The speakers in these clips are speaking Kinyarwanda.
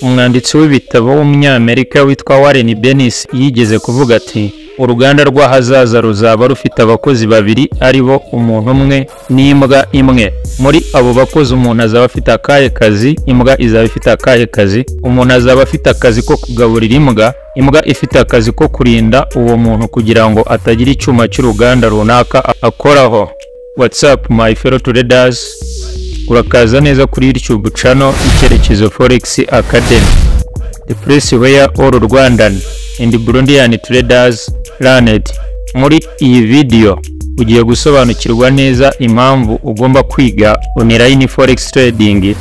Umwanditsi w'ibitabo w'umunyamerika witwa Warren Bennis yigeze kuvuga ati: "Uruganda rw'ahazaza ruzaba rufite abakozi babiri, ari bo umuntu umwe n'imbwa imwe. Muri abo bakozi, umuntu azaba afite akahe kazi? Imbwa izaba ifite akahe kazi? Umuntu azaba afite akazi ko kugaburira imbwa, imbwa ifite akazi ko kurinda uwo muntu kugira ngo atagira icyuma cy'uruganda runaka akoraho." What's up, my fellow traders? Urakaza neza kuri YouTube channel Icyerekezo Forex Academy, the place where all Rwandan and Burundian traders learned. Muri iyi video ugiye gusobanukirwa neza impamvu ugomba kwiga online forex trading.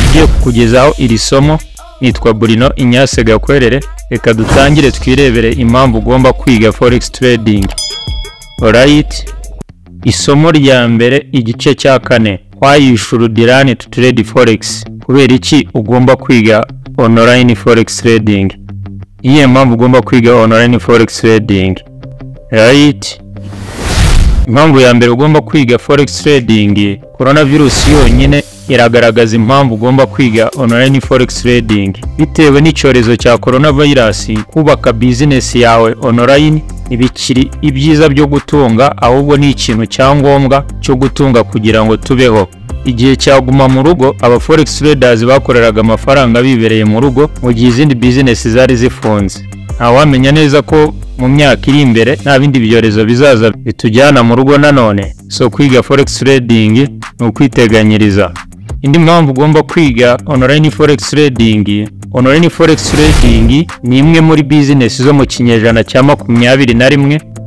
Ugiye kukugezaho iri somo nitwa Bruno Inyase Gakwerere. Reka dutangire twirebere impamvu ugomba kwiga forex trading. Alright, isomo rya mbere, igice cya kane: Why you should learn to trade forex. Kubera iki ugomba kwiga online forex trading? Iyihe mpamvu ugomba kwiga online forex trading? Right, impamvu ya mbere ugomba kwiga forex trading: coronavirus yonyine iragaragaza impamvu ugomba kwiga online forex trading. Bitewe n'icyorezo cya coronavirus, kubaka business yawe online ntibikiri ibyiza byo gutunga, ahubwo ni ikintu cya ngombwa cyo gutunga kugira ngo tubeho. Igihe cyaguma mu rugo, aba forex traders bakoreraga amafaranga bibereye mu rugo mu gihe izindi business zari zifunze. Ntawamenya neza ko mu myaka iri imbere nta bindi byorezo bizaza bitujyana mu rugo nanone. So kwiga forex trading ni ukwiteganyiriza. Indi mpamvu ugomba kwiga online forex trading: online forex trading ni imwe muri business zo mu kinyejana cya 21,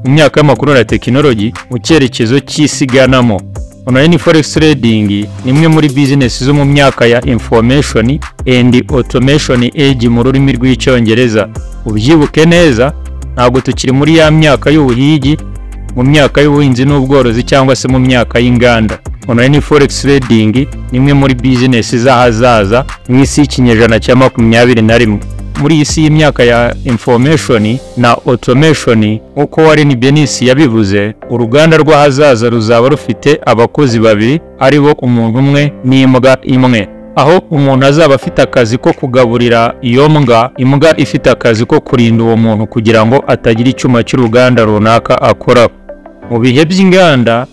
mu myaka y'amakuru na tekinoloji, mu cyerekezo cy'isi iganamo. Online forex trading ni imwe muri business zo mu myaka ya information and automation age mu rurimi rw'Icyongereza. Ubyibuke neza, ntabwo tukiri muri ya myaka y'ubuhigi, mu myaka y'ubuhinzi n'ubworozi, cyangwa se mu myaka y'inganda. Online forex trading ni imwe muri business z'ahazaza mu isi y'ikinyejana cya 21, muri iyi si y'imyaka ya information na automation. Nk'uko Warren Bennis yabivuze, uruganda rw'ahazaza ruzaba rufite abakozi babiri, ari bo umuntu umwe n'imbwa imwe, aho umuntu azaba afite akazi ko kugaburira iyo mbwa, imbwa ifite akazi ko kurinda uwo muntu kugira ngo atagira icyuma cy'uruganda runaka akora. Mu bihe by'inganda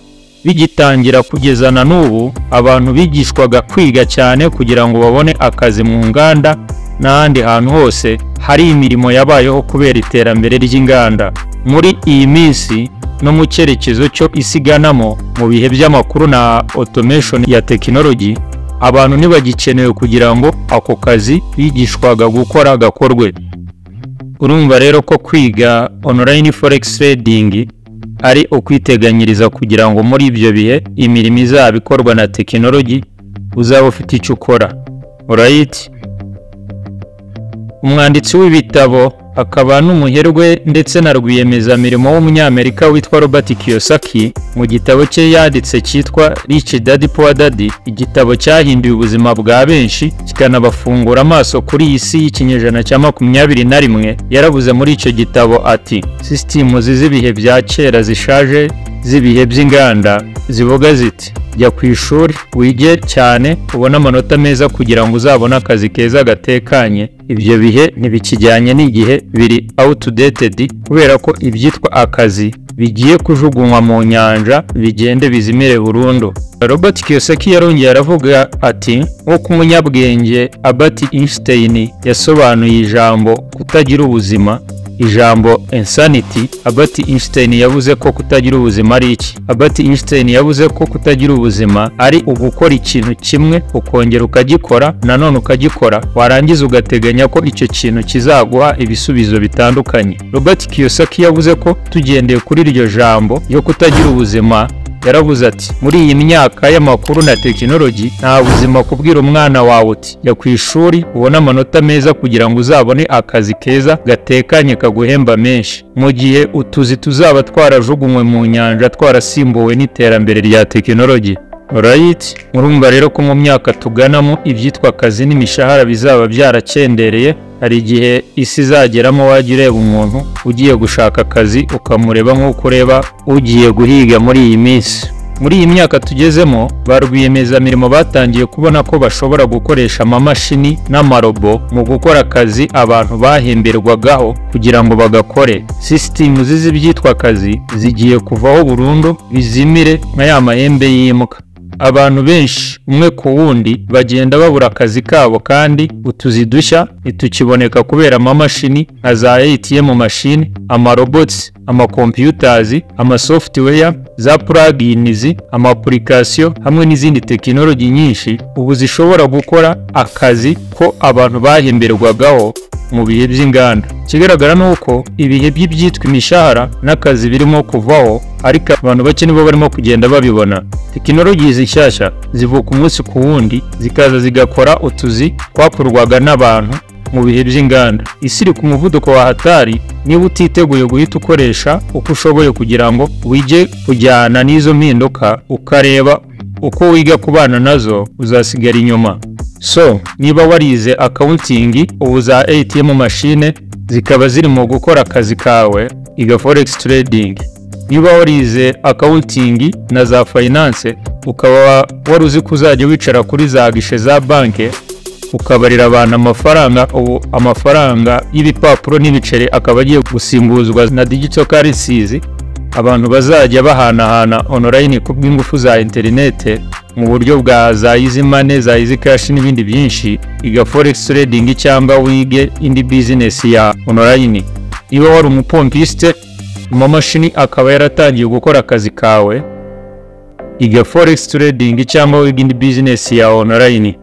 bigitangira kugeza na n'ubu, abantu bigishwaga kwiga cyane kugira ngo babone akazi mu nganda n'ahandi hantu hose hari imirimo yabayeho kubera iterambere ry'inganda. Muri iyi minsi no mu cyerekezo cyo isi iganamo, mu bihe by'amakuru na automation ya tekinoloji, abantu ntibagikenewe kugira ngo ako kazi bigishwaga gukora gakorwe. Urumva rero ko kwiga online forex trading ari ukwiteganyiriza kugira ngo muri ibyo bihe imirimo izaba ikorwa na tekinoloji uzaba ufite icyo ukora. Alright, umwanditsi w'ibitabo akaba n'umuherwe ndetse na rwiyemezamirimo w'umunyamerika witwa Robert Kiyosaki, mu gitabo cye yanditse cyitwa Rich Dad Poor Dad, igitabo cyahinduye ubuzima bwa benshi kikanabafungura amaso kuri iyi si y'ikinyejana cya 21, yaravuze muri icyo gitabo ati: "Sisitemu z'ibihe bya kera zishaje z'ibihe by'inganda zivuga ziti: 'Jya ku ishuri, wige cyane, ubone amanota meza kugira ngo uzabone akazi keza gatekanye.' Ibyo bihe ntibikijyanye n'igihe, biri outdated, kubera ko ibyitwa akazi bigiye kujugunywa mu nyanja, bigende bizimire burundu." Robert Kiyosaki yarongeye aravuga ati: "Nk'uko umunyabwenge Albert Einstein yasobanuye ijambo kutagira ubuzima, ijambo insanity." Albert Einstein yavuze ko kutagira ubuzima ari iki? Albert Einstein yavuze ko kutagira ubuzima ari ugukora ikintu kimwe, ukongera ukagikora, nanone ukagikora, warangiza ugateganya ko icyo kintu kizaguha ibisubizo bitandukanye. Robert Kiyosaki yavuze ko tugendeye kuri iryo jambo ryo kutagira ubuzima, yaravuze ati: "Muri iyi myaka y'amakuru na tekinoloji, nta buzima kubwira umwana wawe uti: 'Jya ku ishuri, ubone amanota meza kugira ngo uzabone akazi keza gatekanye kaguhemba menshi,' mu gihe utuzi tuzaba twarajugunywe mu nyanja, twarasimbuwe n'iterambere rya tekinoloji." Alright, murumva rero ko mu myaka tuganamo ibyitwa akazi n'imishahara bizaba byarakendereye. Hari igihe isi izageramo wajya ureba umuntu ugiye gushaka akazi ukamureba nk'uko ureba ugiye guhiga muri iyi minsi. Muri iyi myaka tugezemo, ba rwiyemezamirimo batangiye kubona ko bashobora gukoresha amamashini n'amarobo mu gukora akazi abantu bahemberwagaho kugira ngo bagakore. Sisitemu z'ibyitwa akazi zigiye kuvaho burundu, bizimire nka ya mahembe y'imbwa. Abantu benshi umwe ku wundi bagenda babura akazi kabo, kandi utuzi dushya ntitukiboneka kubera amamashini nka za ATM machine, amarobots, amacomputers, amasoftware, za plugins, ama application hamwe n'izindi tekinoloji nyinshi ubu zishobora gukora akazi ko abantu bahemberwagaho mu bihe by'inganda. Ikigaragara ni uko ibihe by'ibyitwa imishahara n'akazi birimo kuvaho, ariko abantu bake nibo barimo kugenda babibona. Tekinoloji zishyashya zivuka umunsi ku wundi, zikaza zigakora utuzi twakorwaga n'abantu mu bihe by'inganda. Isi iri ku muvuduko wa hatari. Niba utiteguye guhita ukoresha uko ushoboye kugira ngo wige kujyana n'izo mpinduka, ukareba uko wiga kubana nazo, uzasigara inyuma. So niba warize accounting, ubu za ATM machine zikaba zirimo gukora akazi kawe, iga forex trading. Niba warize accounting na za finance, ukaba wari uzi ko uzajya wicara kuri za guichet za banki ukabarira abantu amafaranga, ubu amafaranga y'ibipapuro n'ibiceri akaba agiye gusimbuzwa na digital currencies abantu bazajya bahanahana online ku bw'ingufu za interinete mu buryo bwa za easy money, za easy cash n'ibindi byinshi, iga forex trading cyangwa wige indi business ya online. Niba wari umupompiste, amamashini akaba yaratangiye gukora akazi kawe, iga forex trading cyangwa wige indi business ya online.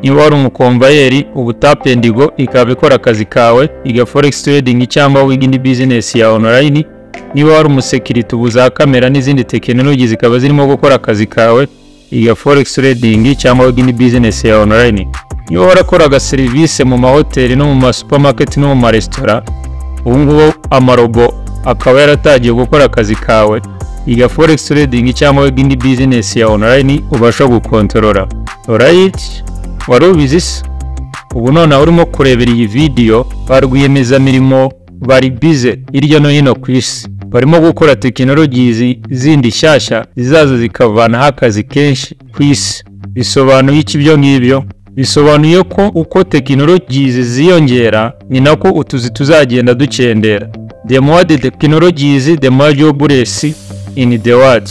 Niba wari umukomvayeri, ubu tap and go ikaba ikora akazi kawe, iga forex trading cyangwa wiga indi business ya online. Niba wari umusekirite, ubu za kamera n'izindi tekinoloji zikaba zirimo gukora akazi kawe, iga forex trading cyangwa wiga indi business ya online. Niba warakoraga serivisi mu mahoteli no mu masupamaketi no mu maresitora, ubu ngubu amarobo akaba yaratangiye gukora akazi kawe, iga forex trading cyangwa wiga indi business ya online ubasha gukontorora. Alright, wari ubizi se? Ubu nonaha urimo kurebera iyi video, ba rwiyemezamirimo bari bize hirya no hino ku isi, barimo gukora tekinoloji zindi nshyashya zizaza zikavanaho akazi kenshi ku isi. Bisobanuye iki ibyo ngibyo? Bisobanuye ko uko tekinoloji ziyongera ni nako utuzi tuzagenda dukendera. The more the technologies, the more jobless in the world.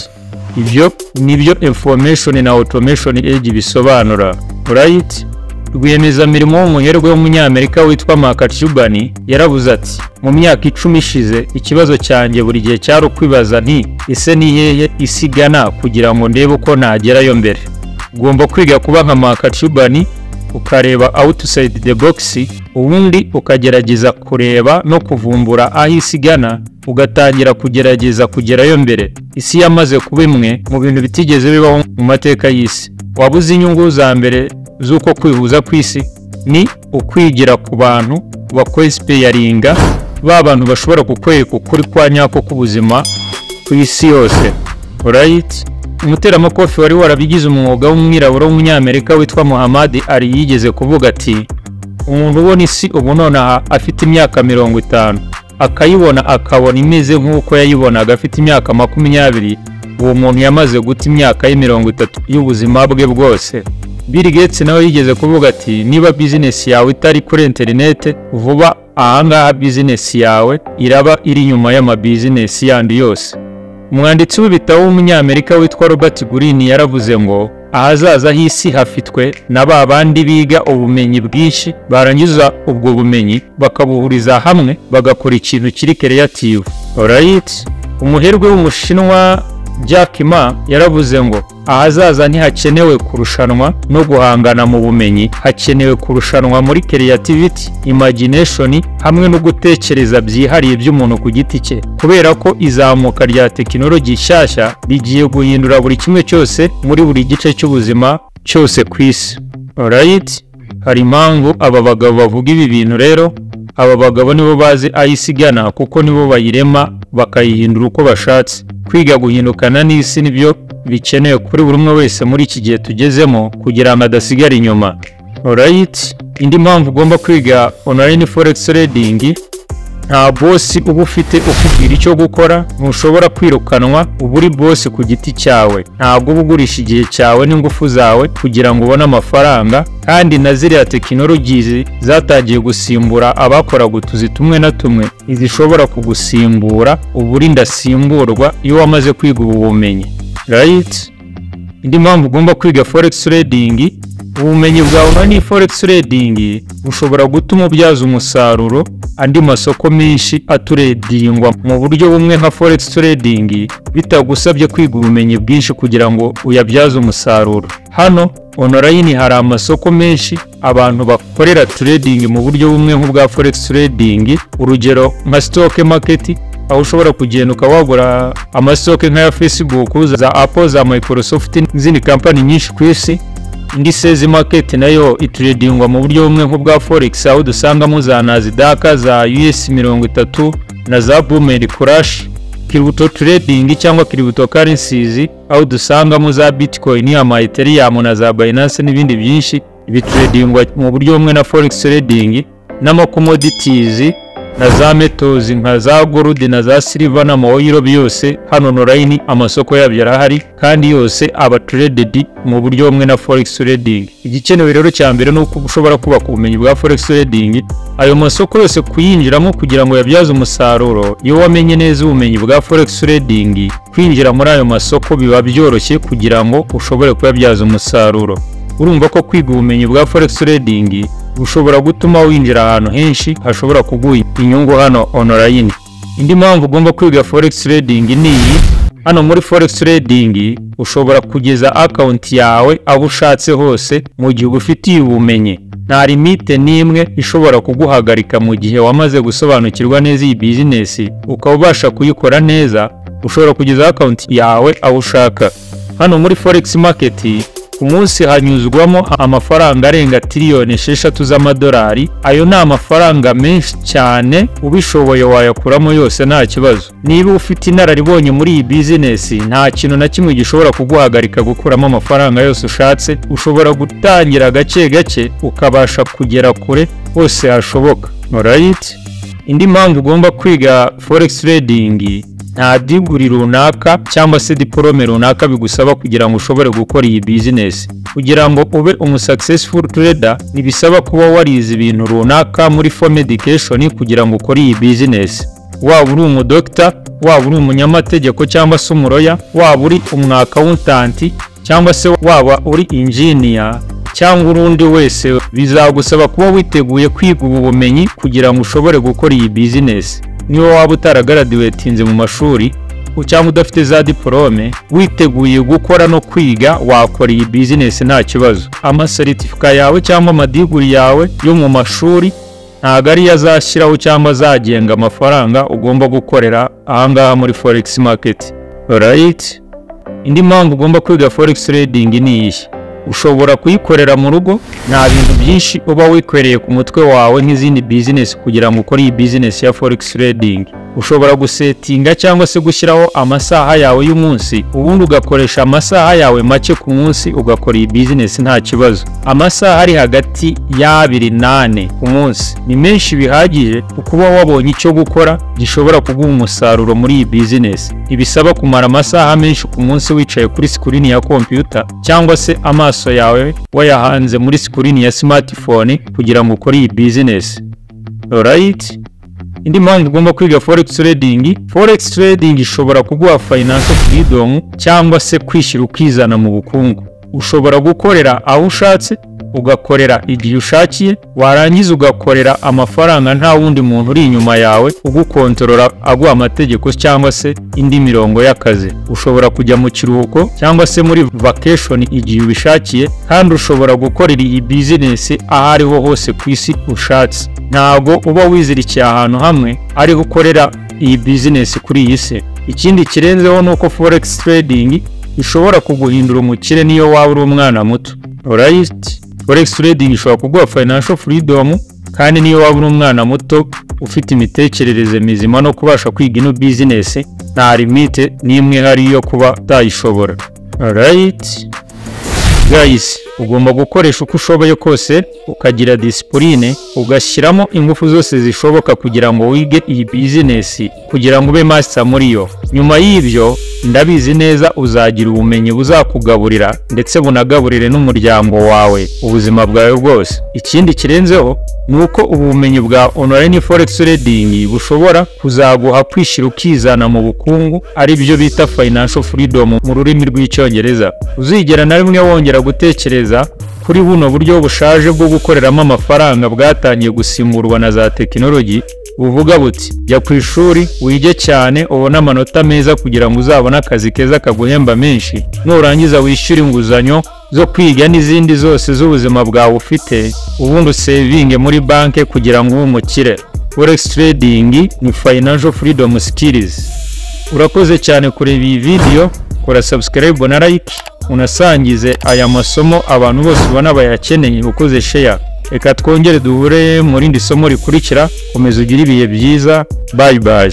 Ibyo nibyo information na automation age bisobanura. Right, rwiyemezamirimo w'umuherwe w'umunyamerika witwa Mark Cuban yaravuze ati: "Mu myaka 10 ishize, ikibazo cyanjye buri gihe cyari ukwibaza nti ese ni hehe isi igana, kugira ngo ndebe uko nagerayo mbere." Ugomba kwiga kuba nka Mark Cuban, ukareba outside the box, ubundi ukagerageza kureba no kuvumbura aho isi igana, ugatangira kugerageza kugerayo mbere. Isi yamaze kuba imwe mu bintu bitigeze bibaho mu mateka y'isi. Waba uzi inyungu za mbere z'uko kwihuza kw'isi? Ni ukwigira ku bantu bakwinspiringa, ba bantu bashobora kukwereka ukuri kwa nyako k'ubuzima ku isi yose. Alright, umuteramakofi wari warabigize umwuga w'umwirabura w'umunyamerika witwa Muhammad Ali yigeze kuvuga ati: "Umuntu ubona isi ubu nonaha afite imyaka 50, akayibona akabona imeze nk'uko yayibonaga afite imyaka 20, uwo muntu yamaze guta imyaka ye 30 y'ubuzima bwe bwose." Bill Gates nawe yigeze kuvuga ati: "Niba bizinesi yawe itari kuri interinete vuba ahangaha, bizinesi yawe iraba iri inyuma y'amabizinesi yandi yose." Umwanditsi w'ibitabo w'umunyamerika witwa Robert Greene yaravuze ngo: "Ahazaza h'isi hafitwe na ba bandi biga ubumenyi bwinshi, barangiza ubwo bumenyi bakabuhuriza hamwe, bagakora ikintu kiri creative." Alright, umuherwe w'umushinwa Jack Ma yaravuze ngo: "Ahazaza ntihakenewe kurushanwa no guhangana mu bumenyi, hakenewe kurushanwa muri creativity, imagination hamwe no gutekereza byihariye by'umuntu ku giti cye, kubera ko izamuka rya tekinoloji nshyashya rigiye guhindura buri kimwe cyose muri buri gice cy'ubuzima cyose ku isi." Alright, hari impamvu aba bagabo bavuga ibi bintu rero. Aba bagabo nibo bazi aho isi igana, kuko nibo bayirema bakayihindura uko bashatse. Kwiga guhindukana n'isi nibyo bikenewe kuri buri umwe wese muri iki gihe tugezemo, kugira ngo adasigara inyuma. Alright, indi mpamvu ugomba kwiga online forex trading Nta boss uba ufite ukubwira icyo gukora, ntushobora kwirukanwa, uba uri boss ku giti cyawe. Ntabwo uba ugurisha igihe cyawe n'ingufu zawe kugira ngo ubone amafaranga. Kandi na ziriya technologies zatangiye gusimbura abakoraga utuzi tumwe na tumwe ntizishobora kugusimbura. Uba uri ndasimburwa iyo wamaze kwiga ubu bumenyi, right? Indi mpamvu ugomba kwiga forex trading: ubumenyi bwawe ni forex trading bushobora gutuma ubyaza umusaruro andi masoko menshi aturedingwa mu buryo bumwe nka forex trading, bitagusabye kwiga ubumenyi bwinshi kugira ngo uyabyaze umusaruro. Hano online hari amasoko menshi abantu bakorera trading mu buryo bumwe nk'ubwa forex trading. Urugero nka stock market, aho ushobora kugenda ukaba wagura ama stock nk'aya Facebook, za Apple, za Microsoft n'izindi kampani nyinshi ku isi. Indices market nayo itradingwa mu buryo bumwe nk'ubwa forex, aho dusangamo za Nasdaq, za US 30 na za Boom and Crash. Crypto trading cyangwa cryptocurrencies, aho dusangamo za Bitcoin, ama Ethereum na za Binance n'ibindi byinshi bitradingwa mu buryo bumwe na forex trading, n'ama commodities na za metals nka za gold na za silver n'ama oil. Byose hano online amasoko yabyo arahari, kandi yose aba traded mu buryo bumwe na forex trading. Igikenewe rero cya mbere ni uko ushobora kubaka ubumenyi bwa forex trading. Ayo masoko yose kuyinjiramo kugira ngo yabyaze umusaruro, iyo wamenye neza ubumenyi bwa forex trading, kwinjira muri ayo masoko biba byoroshye kugira ngo ushobore kuyabyaza umusaruro. Urumva ko kwiga ubumenyi bwa forex trading bushobora gutuma winjira ahantu henshi hashobora kuguha inyungu hano online. Indi mpamvu ugomba kwiga forex trading ni iyi: hano muri forex trading ushobora kugeza account yawe aho ushatse hose mu gihe ubufitiye ubumenyi. Nta limite n'imwe ishobora kuguhagarika mu gihe wamaze gusobanukirwa neza iyi business, ukaba ubasha kuyikora neza. Ushobora kugeza account yawe aho ushaka. Hano muri forex market ku munsi hanyuzwamo amafaranga arenga tiriyoni 6 z'amadolari. Ayo ni amafaranga menshi cyane, ubishoboye wayakuramo yose nta kibazo. Niba ufite inararibonye muri iyi business, nta kintu na kimwe gishobora kuguhagarika gukuramo amafaranga yose ushatse. Ushobora gutangira gake gake ukabasha kugera kure hose hashoboka, alright? Indi mpamvu ugomba kwiga forex trading: nta degree runaka cyangwa se diporome runaka bigusaba kugira ngo ushobore gukora iyi business. Kugira ngo ube umu successful trader, ntibisaba kuba warize ibintu runaka muri formal education kugira ngo ukore iyi business. Waba uri umudokita, waba uri umunyamategeko cyangwa se umu lawyer, waba uri umu accountant, cyangwa se waba uri engineer cyangwa urundi wese, bizagusaba kuba witeguye kwiga ubu bumenyi kugira ngo ushobore gukora iyi business. Niba waba utaragraduatinze mu mashuri cyangwa udafite za diporome, witeguye gukora no kwiga, wakora iyi business nta kibazo. Amaseritifika yawe cyangwa ama degree yawe yo mu mashuri ntabwo ariyo azashyiraho cyangwa azagenga amafaranga ugomba gukorera ahangaha muri forex market, alright? Indi mpamvu ugomba kwiga forex trading ni iyi: ushobora kuyikorera mu rugo. Nta bintu byinshi uba wikoreye ku mutwe wawe nk'izindi business kugira ngo ukore iyi business ya forex trading. Ushobora gusetinga cyangwa se gushyiraho amasaha yawe y'umunsi, ubundi ugakoresha amasaha yawe make ku munsi ugakora iyi business nta kibazo. Amasaha ari hagati ya 2 na 4 ku munsi ni menshi bihagije kuba wabonye icyo gukora gishobora kuguha umusaruro muri iyi business. Ntibisaba kumara amasaha menshi ku munsi wicaye kuri screen ya computer cyangwa se amaso yawe wayahanze muri screen ya smartphone kugira ngo ukore iyi business, alright? Indi mpamvu ugomba kwiga forex trading: forex trading ishobora kuguha financial freedom cyangwa se kwishyira ukizana mu bukungu. Ushobora gukorera aho ushatse, ugakorera igihe ushakiye, warangiza ugakorera amafaranga nta wundi muntu uri inyuma yawe ugukontorora, aguha amategeko cyangwa se indi mirongo y'akazi. Ushobora kujya mu kiruhuko cyangwa se muri vacation igihe ubishakiye, kandi ushobora gukorera iyi business aho ariho hose ku isi ushatse. Ntabwo uba wizirikiye ahantu hamwe ariho ukorera iyi business kuri iyi si. Ikindi kirenzeho ni uko forex trading ishobora kuguhindura umukire niyo waba uri umwana muto, alright? Forex trading ishobora kuguha financial freedom, kandi niyo waba uri umwana muto ufite imitekerereze mizima no kubasha kwiga ino business, nta limite n'imwe ihari yo kuba utayishobora. Alright guys. Ugomba gukoresha uko ushoboye kose, ukagira discipline, ugashyiramo ingufu zose zishoboka kugira ngo wige iyi business, kugira ngo ube master muri yo. Nyuma y'ibyo, ndabizi neza uzagira ubumenyi buzakugaburira ndetse bunagaburire n'umuryango wawe ubuzima bwawe bwose. Ikindi kirenzeho ni uko ubumenyi bwa online forex trading bushobora kuzaguha kwishyira ukizana mu bukungu, ari byo bita financial freedom mu rurimi rw'Icyongereza. Uzigera na rimwe wongera gutekereza kuri buno buryo bushaje bwo gukoreramo amafaranga bwatangiye gusimburwa na za tekinoloji, buvuga buti: "Jya ku ishuri, wige cyane, ubone amanota meza kugira ngo uzabone akazi keza kaguhemba menshi, nurangiza wishyure inguzanyo zo kwiga n'izindi zose z'ubuzima bwawe ufite, ubundi usevinge muri banki kugira ngo ube umukire." Forex trading ni financial freedom skills. Urakoze cyane kureba iyi video. Kora subscribe na like, unasangize aya masomo abantu bose ubona bayakeneye ukoze share. Reka twongere duhure mu rindi somo rikurikira. Komeza ugire ibihe byiza. Bye bye.